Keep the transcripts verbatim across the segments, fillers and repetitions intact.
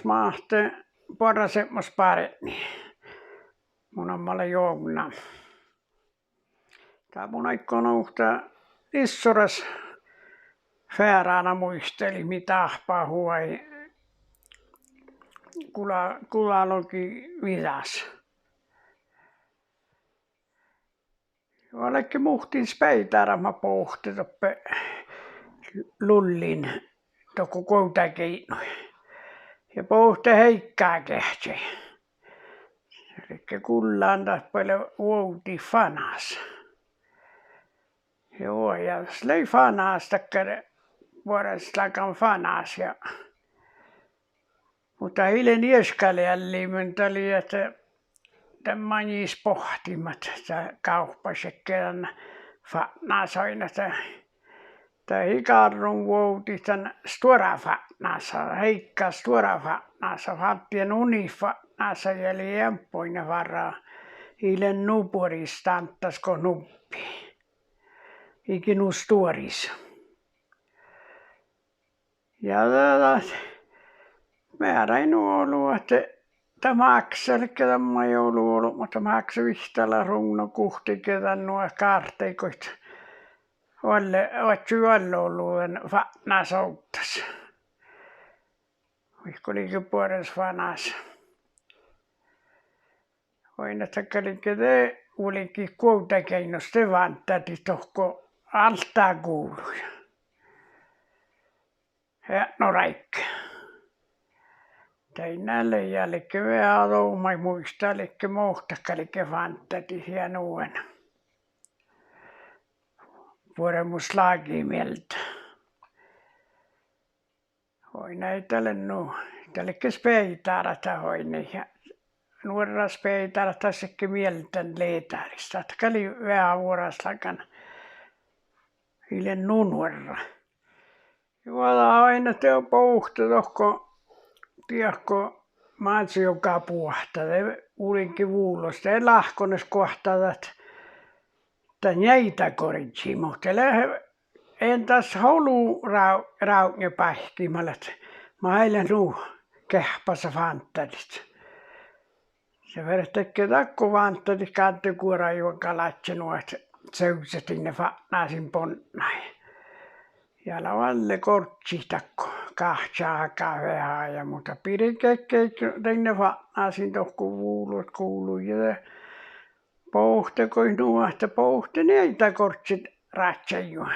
Máhtte boarráseamos bárdni. Mu namma lea Jovnna. Dat mun áiggun ovtta issoras fearána muitalit mii dáhpáhuvai guđa-, guđalogi viđas. Ja ledje muhtin speidárat mat bohte doppe Lullin, dohko Guovdageidnui. Ja bohte Heikká geahčai. Ledje gullan dat bole vuovdit fanas. Juo, ja das lei fanas dakkár, buoreslagan fanas ja, muhto ii lean ieškan eallimin, dat lei ahte dan maŋis bohtimat dat gávppašedje dan fatnasa oainnat, dat ii garrun vuovdit dan stuorra fatnasa, Heikká stuorra fatnasa, fálddiin unit fatnasa ja lei eambbo oainnat várra, ii lean nu buoris dántas go nubbi, iige nu stuoris. Ja dat, dat mearrai nu olu ahte dat mákse ledje dan maid olu olbmot, dat mákse vihttalat ruvnno guhtte ge dan nu ahte gárttai goit oalle, oaččui oalle olu dan fatnasa ovddas. Vaikko lei ge buores fanas. Oainnat dakkár ledje de vulgit Guovdageidnos de vándádit dohko Álttá guvlui. Eatnot ráigge. Dainna lei, ja ledje veahá dohko maid muittán ledje mo dakkár ledje vándádit ja nu ain. Buoremus lági mielde. Oainnat dat lea nu, dat ledje speidárat dat oainnat ja nuorra speidárat das ledje mielde dan ledáris, dat gal lei veahá vuoraslagan, ii lean nu nuorra. Juo, dat oainnat de bohte dohko, diehko, Mázejoga buohta de vulge vulos, de láhkkones goahta dat, dat nieiddagoarži, muhto lea, en das olu rá-, rávdnjabáikki mat leat, mat eai leat nu geahpasa vándádit. Ja fertet ge dakko vándádit gáddeguora juoga ládje nu ahte sevzet dainna fatnasiin bodnái. Ja lea oalle goarži dakko, gahčaga veahá ja muhto birget ge dainna fatnasiin dohko vulos guvlui ja de bohte goit nu ahte bohte nieiddagoarži rádjai juo.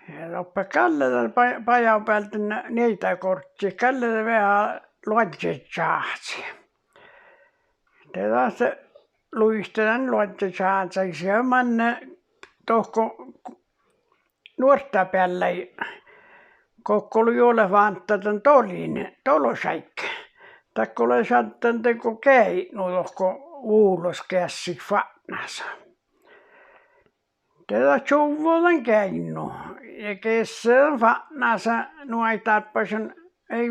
Ja doppe gal lea dan ba-, bajábealde nieiddagoarži, gal lea veahá loažžečáhci. De dat luite dan loažžečáhcais ja manne dohko nuorttabeallái, gokko lei juo leat vánddat dan dolin, dološáigge. Dakko lea šaddan dego geaidnu dohko vulos geassit fatnasa. De dat čuvvo dan geaidnu ja gesse dan fatnasa, nu ahte dárbbašan eai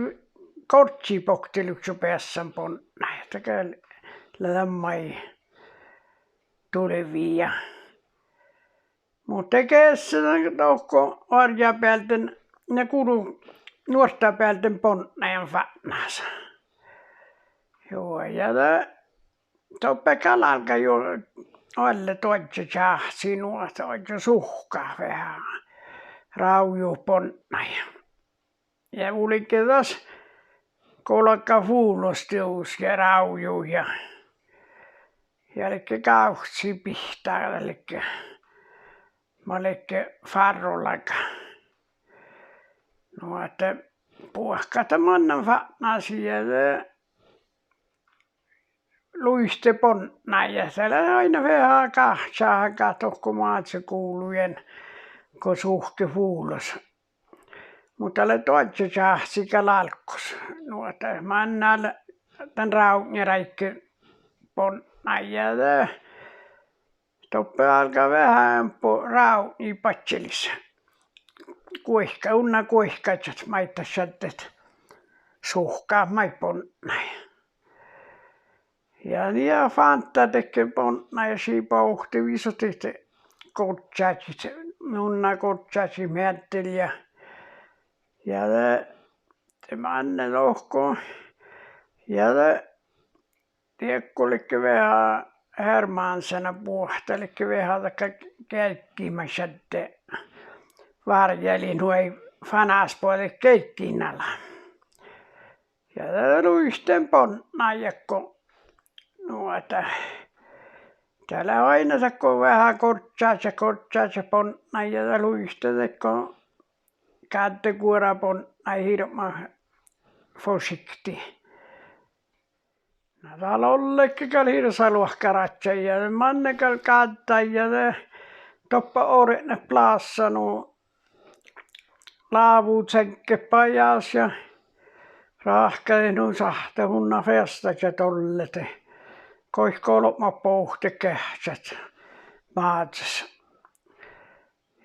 goarži bokte livččo beassan bodnái, dat gal lea dan maid dulvi ja. Muhto gesse dan dohko oarjjabealden ja gulu nuorttabealden bodnain fatnasa. Juo, ja de doppe gal álgá juo oalle doažžečáhci nu ahte oažžu suhkat veahá, rávjut bodnái. Ja vulge das golgat vulos dieđus ja rávjut ja, ja ledje gávcci bihtá, ledje, mat ledje fárrolaga. Nu ahte buohkat dat mannan fatnasiin ja de luite bodnái ja dat lea ain veahá gahčaga dohko Máze guvlui go suhke vulos. Muhto lea doažžečáhci gal álggos. Nu ahte mannan dan rávdnjaráigge bodnái ja de doppe álgá veahá eambbo rávdnji badjelis. Guoika-, unna guoikažat maid dat šaddet suhkat maid bodnái. Ja nie fánddá dego bodnái ja sii bohte visot dihte goddjážit, unna goddjážit meaddel ja, ja de Manne dohko. Ja de diekko ledje veahá, Hermansena buohta ledje veahá dakkár geađggi maid šadde várjjalit nu, fanás boađe geađggiin ala. Ja de luiten bodnái go, nu ahte dat lea oaidná dakko veahá gorččaža, gorččaža bodnái ja de luiten dego gáddeguora bodnái hirbmat forsiktig. Na dat olledje gal hirbmat luohkaraččaid ja manne gal gáddái ja de doppe ortnat blasa nu lávu cegget bajás ja ráhkadit nu sáhte unna feastaža dolle de goit golbmat bohtet geahččat Mázes.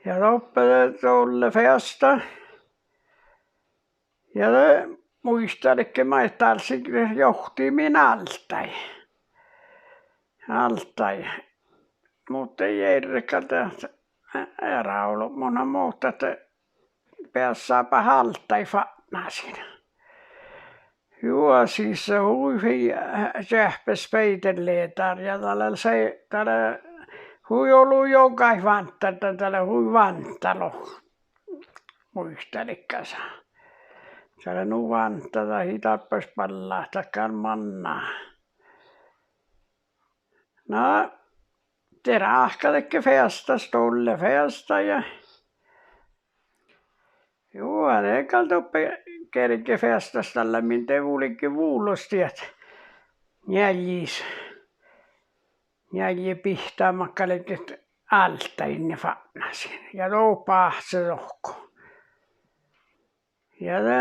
Ja doppe de dolle feasta. Ja de muitalge maid dál sii johtimin Áltái. Áltái. Muhto ii jerre gal dat eará olbmot, muhto ahte beassába Áltái fatnasiin. Juo, sis hui fii-, čeahpes speiderledar ja dat lea se, dat lea hui olu jogaid vánttar, dat lea hui vántalo. Muitalit gasa. Dat lea nu vántta dat ii dárbbaš ballát, dat gal manná. Na, de ráhkadedje feastas, dolle feasta ja, juo, de gal doppe gerge feastas dalle min de vulge vulos diet njealjis, njealje bihtáid mat galget Áltái fatnasiin ja doppe áhčče dohko. Ja de,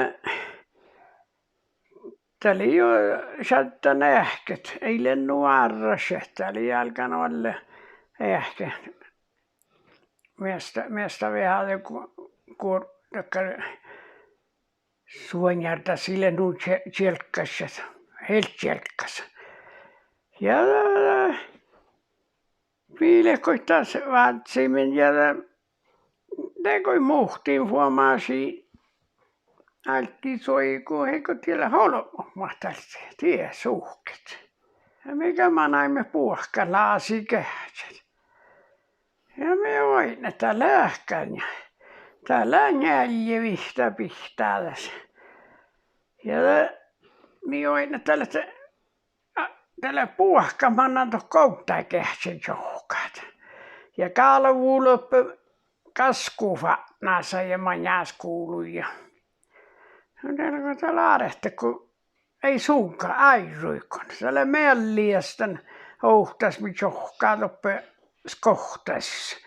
dat lei juo šaddan eahket, ii lean nu árraš, dat lei álgán oalle eahket. Measta, measta veahá de gu-, guor-, dakkár suonjárddás, ii lean nu čie-, čielggaš, helt čielggas. Ja de, de mii leat goit das váccimin ja de, de goit muhtin fuomášii álggi suoji go, ii go diet leat olbmot mat dál die suhket. Ja mii gal manaimet buohkat lásiid geahččat. Ja mii oaidnet, dat lea gal, dat lea njealjevihtta bihtádeamis. Ja de mii oaidnet, dat lea, dat lea buohkat mannan dohko ovddágeahččain čohkkát. Ja gálvu loppe gaskku fatnasa ja maŋŋá skuvlui ja, dat lea ártet go ii suŋka áirruiguin. Dat lea meallias dan ovttas mii čohkká doppe skohtasis.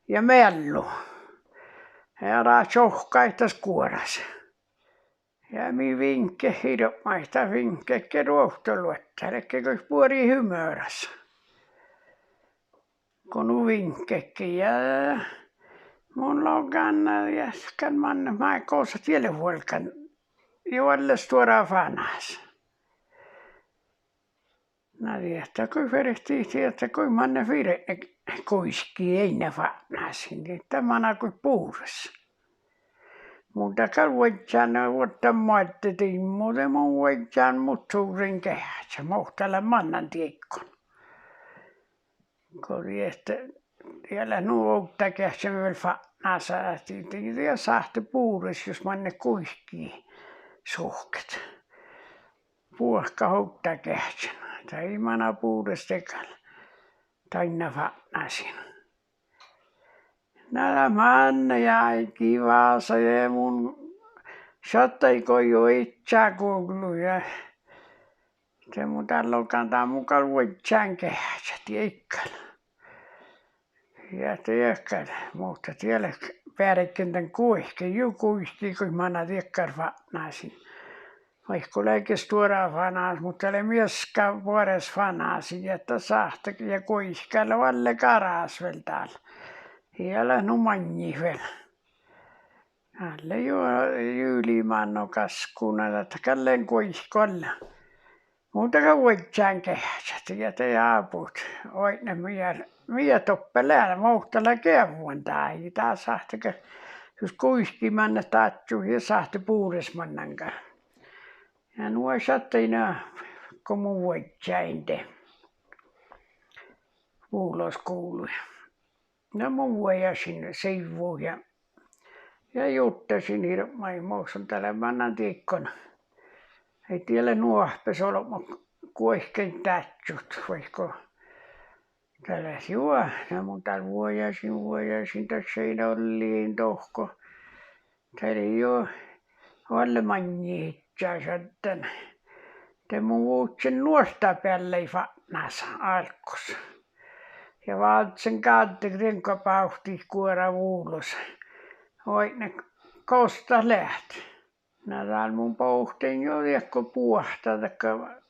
Ja meallu. Ja dat čohkká das guoras. Ja mii viŋgget hirbmat, dat viŋgget ge ruovttoluotta, ledje goit buori humøras. Go nu viŋggetge ja mun logan ja gal manne maid gos dat diet lea vuolgán. Ja oalle stuorra fanas. Na diehtit goit fertii, diehtit goit manne firdne guikkii eanet fatnasiin, dat mana goit bures. Mun dat gal vuodján vuorddán moadde diimmu, de mun vuodján mut surin geahččat, muhto lean mannan dieiggon. Go diehtit, ja leat nu ovddágeahččamin vel fatnasa, ahte dii, dii sáhttet bures jus mannet guikkii suhket. Buohkat ovddágeahččain, dat ii mana bures de gal dainna fatnasiin. Na dat manne ja áigi vása ja mun šattai go juo idja guvlui ja de mun dál logan, dat mun gal vuodján geahččat dieid gal. Ja dieid gal, muhto diet leat beargen dan guohkái, juo guikkii goit mana diekkár fatnasiin. Vaikko lea ge stuorra fanas, muhto dat lea mieská buores fanasiin ja dat sáhttá ja guoiká lea oalle garás vel dál. Ja leat nu maŋŋit vel. Dalle juo, jüli mánno gaskku, na dat gal lean guoiká oalle. Muhto gal vuodján geahččat ja de ábut oaidnet mii, mii doppe lea, muhto lea geavvan dahje, dat sáhttá ge, jus guikkii mannet dadjut ja sáhttá bures mannan gal. Ja nu šattai na, go mun vuodjin de vulos skuvlui. Na mun vuojašin sivvu ja, ja jurddašin hirbmat, mo son dál mannan dikkon. Eai die leat nu oahppes olbmot guoiken dážžut vai go dál leat juo. Na mun dál vuojašin, vuojašin, daššain olliin dohko. Dál lei juo oalle maŋŋil šaddan. De mun vuhtten nuorttabeallái fatnasa álggos. Ja válden gáddet rienga bávtti guora vulos. Oaidnen: Gos dat leat? Na dál mun bohten juo diekko buohta dakkár,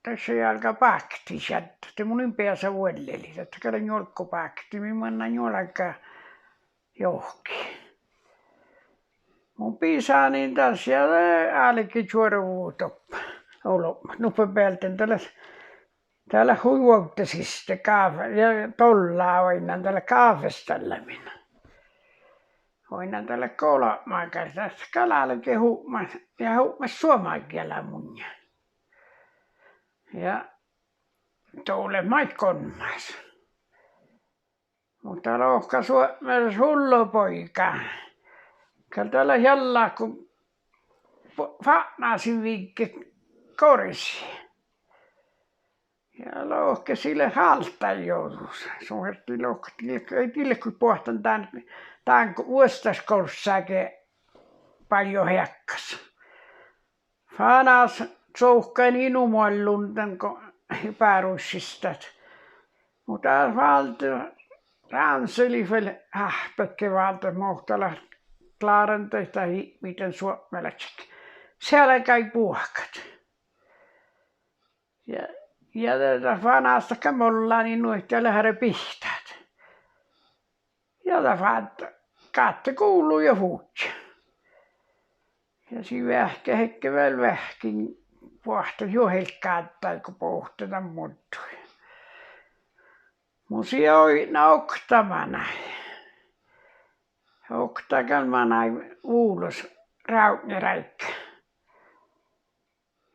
dašše álgá bákti šaddat, de mun in beasa vuollelii, dat gal lea njuolggobákti mii manná njuolga johkii. Mun bisánin das ja de álge čuorvu doppe olbmot nuppe bealde. Dat lea, dat lea hui vuovdda siste gáfe ja dolla oainnán, dat lea gáfestallamin. Oainnán dat lea golbma gal, dat gal álge hupmat ja hupmat suomagiela munnje. Ja dovdet maid golmmas. Muhto lohká suopmelaš hulluboiga gal dat lea jallago fatnasin vigge gorsi. Ja lohke sii leat áltái jođus. Son fertii lohkat: Eai dii leat goit boahtán dán, dán vuosttaš gorsságe bajos eakkás. Fanas covkkain ii nu moallun dan go báruššis dat. Muhto válde, ránsselii vel áhpet ge váldet mo dat leat kláran daid, dat ipmii dan suopmelaččaid. Sealgái buohkat. Ja, ja de dat fanas dat gal mollanii nu ahte dat leat bihttát. Ja dat fáddá, gádde guvlui ja fuddjá. Ja sii veahkehedje vel veahkkin, boahtá juo ii leat gáddái go bohte dan muddui. Mun sii oidnen okta manai. Okta gal manai vulos rávdnjaráigge.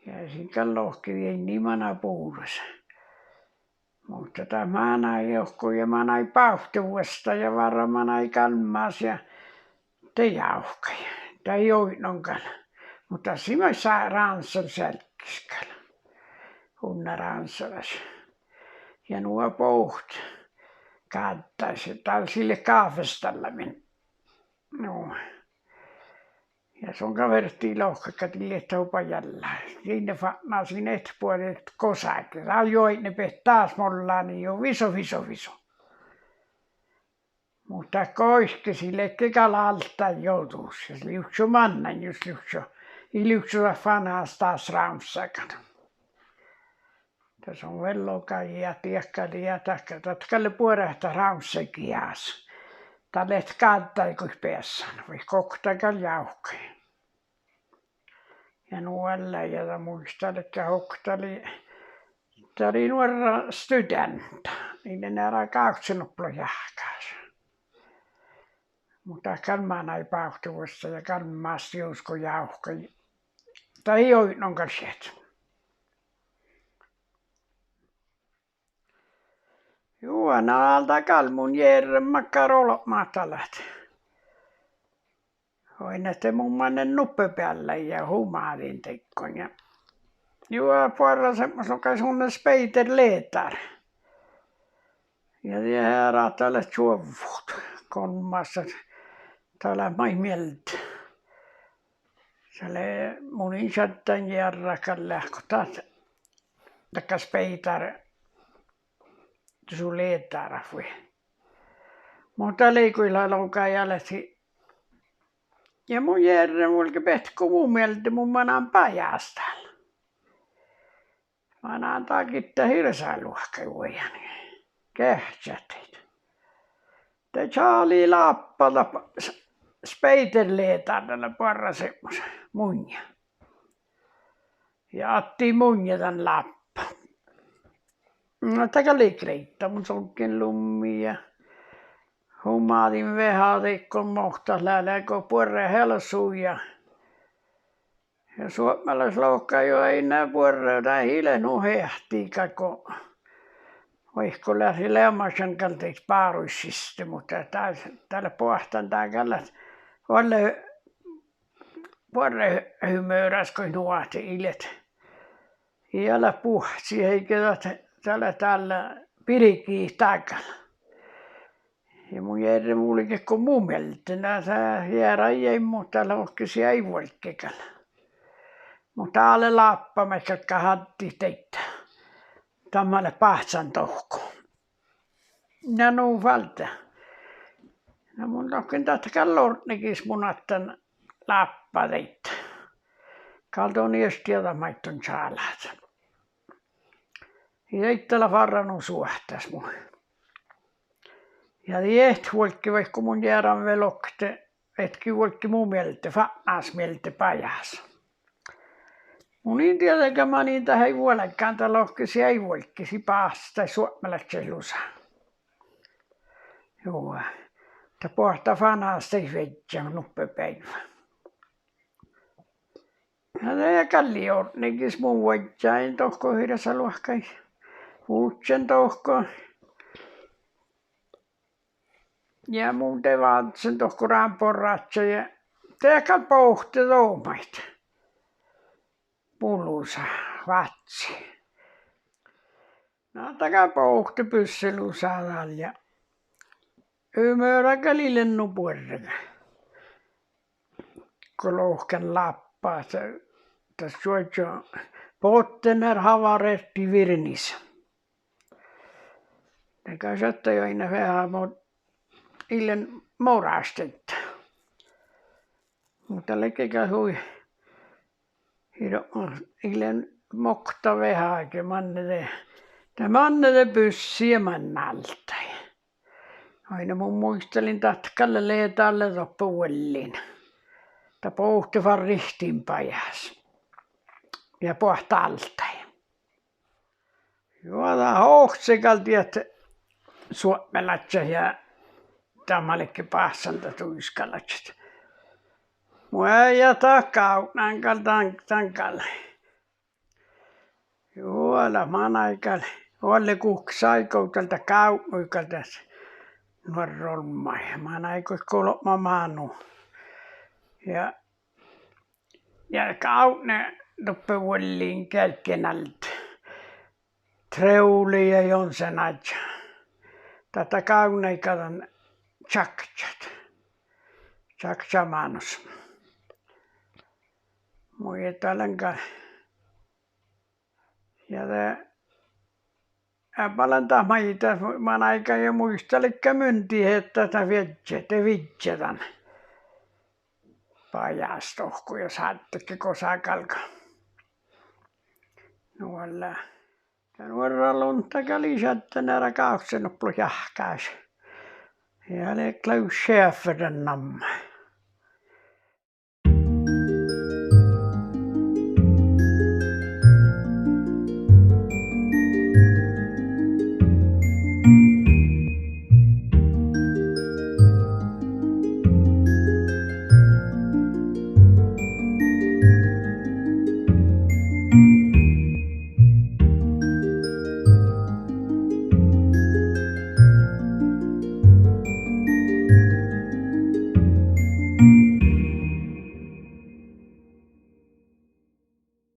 Ja sii gal lohke: Dii eai manan bures. Muhto dat manai dohko ja manai bávtti vuostá ja várra manai galmmas ja de jávkkai. Dat ii oidnon gal. Muhto sii maid sá-, ránssel sealggis gal. Unna ránsselaš. Ja nu bohte gáddái, dat sii leat gáfestallamin. Nu. Ja son gal fertii lohkat ahte dii leat dohko jallá. Dii leat fatnasin eat buori goságe. Dat juo oidne behtet dás mollanii juo viso, viso, viso. Muhto goike sii ledje gal álttán jođus, jus livččii mannan, jus livččii, ii livččii dat fanas dás rámssagan. Dat son vel logai ja diekkalii ja dat, dat gal lea buoret dat rámssagias. Dat lea gáddái goit beassan, vai go dat gal jávkkai. Ja nu lea, ja dat muittán ledje okta lei, dat lei nuorra studeantta, ii lean eará gávccinuppelot jahkásaš. Muhto dat gal manai bávtti vuostá ja galmmas dieđusge jávkkai. Dat ii oidnon gal šat. Juo, na dál gal mun jerren makkár olbmot dalat. Oainnán ahte mun mannen nuppe beallái ja humadin dego ja, juo, buorraseamos logai son speiderledare. Ja die eará dat leat čuovvut, golmmas, dat leat maid mielde. Dat lea, mun in šaddan jearrat gal leat go dat, dakkár speidare, dat su ledare fui. Muhto dat lei gal logai alasi. Ja mun jerren vuolgit beatkko mu mielde mun manan bajás dál. Manan dál gitta hirsat luohkái vuojan. Geahččat daid. De čálii láppa dat s-, speiderledare dalle buorraseamos munnje. Ja attii munnje dan láppa. Na dat gal lei greita, mun soggin lummii ja humadin veahá dego mo dat lea, lea go buorre helsu ja Ja suopmelaš lohká juo ain buorre, dat ii leat nu heahti gal go vaikko lea leamašan gal daid báruid siste, muhto dat, dat lea boahtán dál gal ahte oalle buorre humøras goit nu ahte ii leat, ii leat buohcci heige dat, dat leat dál birgejit dál gal. Ja mun jerren vulget go mu mielde, na dat jearaid, muhto lohkese eai vuolgge gal. Muhto dál lea láppa maid galgá addit daidda. Dat mat leat báhcán dohko. Na nu fal de. Na mun dohken dat gal ortnegis mun attan láppa daidda. Gal don ieš dieđát maid don čálát. Ja daidda lea fárra nu suohtas mu. Ja diet vuolgge vaikko mun jearan vel oktii, ehtke vuolgge mu mielde, fatnasmielde bajás. Mun in dieđe ge manin dat eai vuolgán, dat lohkese eai vuolgge, sii báhcet daid suopmelaččaid lusa. Juo, dat boahtá fanas daid viežžan nuppe beaivvi. Ja de gal lei ortnegis mu vuodjái dohko hirbmat luohkái. Vuččen dohko. Ja mun de vázzen dohko rámboraččat ja de gal bohte dohko maid. Mu lusa, vázzi. Na dat gal bohte busse lusa dál ja humøra gal ii lean nu buorre. Go lohken láppa, dat čuožžu: Båten er havarert i Virnis. De gal šattai oaidná veahá, mo ii lean moraš daidda. Muhto ledje gal hui hirbmat, ii lean mokta veahá ge manne de, de manne de bussi ja manne álddái. Oaidná mun muitalin dat gal lea dalle doppe vuollin. Dat bohte fárra rihtin bajás. Ja boahtá álddái. Juo, dat ohce gal diet suopmelaččat ja dat mat ledje báhcán dat duiskalaččat. Mu eai dat gávdnan gal dan, dan gal. Juo, dat manai gal, oalle guhkes áigu dal dat gávdnui gal dat nuorra olmmái. Manai go golbma mánu. Ja, ja gávdne doppe vuollin geađgge alde. Treole ja Jonsen Áddjá. Dat, dat gávdnai gal dan čakčat. Čakčat mánus. Muitalin gal. Ja de, eaba lean dat maid dat manai gal ja muitalit ge mun dieđe dat viežžat, de viežžat dan bajás dohko ja sáddet ge gosa galgá. Nuolle. Ja nuorra lunta gal ii šadden eará gávcci nuppelot jahkásaš. Ja lei gal šeaffe dan namma.